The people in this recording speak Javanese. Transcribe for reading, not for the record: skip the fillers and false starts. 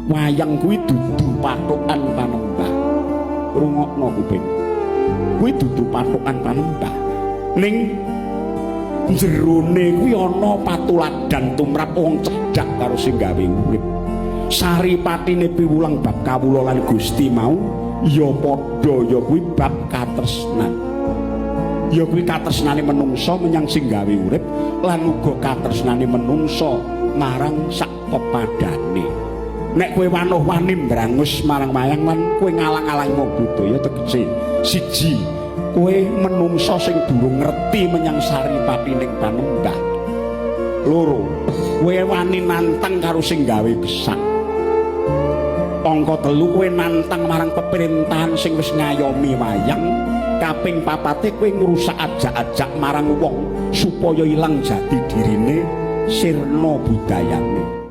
Wayang kuwi dudu patokan panembah. Rungokno kuping. Kuwi dudu patokan panembah. Ning jerone kuwi ana patuladan tumrap wong cedhak karo sing gawe urip. Saripatine piwulang bab kawula lan Gusti mau ya padha, ya kuwi bab katresnan. Ya kuwi katresnane menungsa menyang sing gawe urip lan uga katresnane menungsa marang sak pepadane. Nek kowe wanuh-wani mbrangus marang wayang lan kowe ngalang-alangi wong budaya, tegese siji, kowe menungsa sing durung ngerti menyang saripatining panembah. Loro, kowe wani nantang karo sing gawe gesang. Angka telu, kowe nantang marang peperintahan sing wis ngayomi wayang. Kaping papate, kowe ngrusak ajak-ajak marang wong supaya ilang jati dirine, sirna budayane.